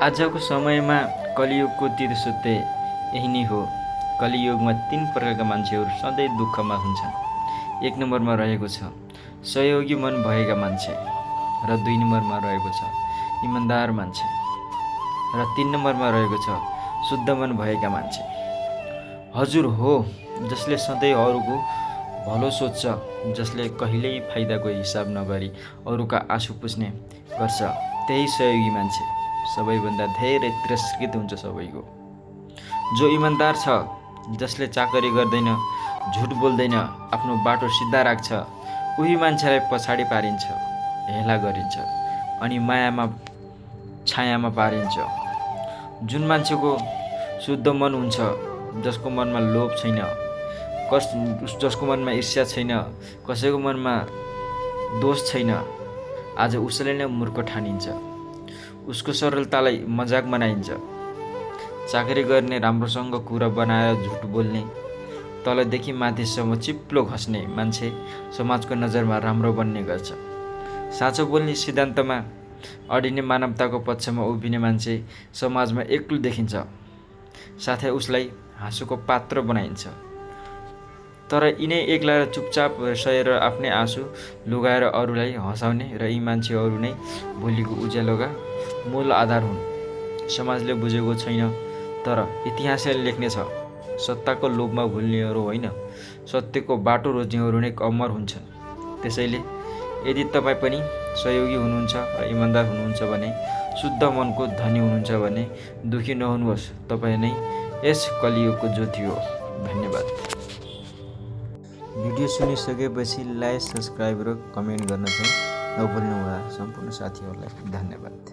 आजको समयमा कलियुगको तीर्थ यही नै हो। कलियुगमा 3 प्रकारका मान्छेहरू सधैँ दुःखमा हुन्छन्। 1 नम्बरमा रहेको छ सहयोगी मन भएका मान्छे र 2 नम्बरमा रहेको छ इमान्दार मान्छे र 3 नम्बरमा रहेको छ शुद्ध मन भएका मान्छे। हजुर हो, जसले सधैँ अरूको भलो सोच्छ, जसले कहिल्यै फाइदाको हिसाब नगरी अरूका आँसु पुस्ने गर्छ, त्यही सहयोगी मान्छे सबैभन्दा धेरै तिरस्कृत हुन्छ सबैको। जो इमान्दार छ, जसले चाकरी गर्दैन, झुट बोल्दैन, आफ्नो बाटो सिधा राख्छ, उही मान्छेलाई पछाडि पारिन्छ, हेला गरिन्छ अनि मायामा छायामा पारिन्छ। जुन मान्छेको शुद्ध मन हुन्छ, जसको मनमा लोभ छैन, जसको मनमा ईर्ष्या छैन, कसैको मनमा दोष छैन, आज उसले नै मूर्ख ठानिन्छ। उसको सरलतालाई मजाक बनाइन्छ। चाकरी गर्ने, राम्रोसँग कुरा बनाएर झुट बोल्ने, तलदेखि माथिसम्म चिप्लो खस्ने मान्छे समाजको नजरमा राम्रो बन्ने गर्छ। साँचो बोल्ने, सिद्धान्तमा अडिने, मानवताको पक्षमा उभिने मान्छे समाजमा एक्लो देखिन्छ, साथै उसलाई हाँसोको पात्र बनाइन्छ। तर यिनै एक्ला र चुपचाप सहेर आफ्नै आँसु लुगाएर अरूलाई हँसाउने र यी मान्छेहरू नै भोलिको उज्यालोका मूल आधार हुन्। समाजले बुझेको छैन, तर इतिहासले लेख्नेछ, सत्ताको लोभमा भुल्नेहरू होइन, सत्यको बाटो रोज्नेहरू नै अमर हुन्छन्। त्यसैले यदि तपाईँ पनि सहयोगी हुनुहुन्छ र इमान्दार हुनुहुन्छ भने, शुद्ध मनको धनी हुनुहुन्छ भने दुखी नहुनुहोस्, तपाईँ नै यस कलियुगको ज्योति हो। धन्यवाद। भिडियो सुनिसकेपछि लाइक, सब्सक्राइब र कमेन्ट गर्न चाहिँ नभुल्नुहोला। सम्पूर्ण साथीहरूलाई धन्यवाद।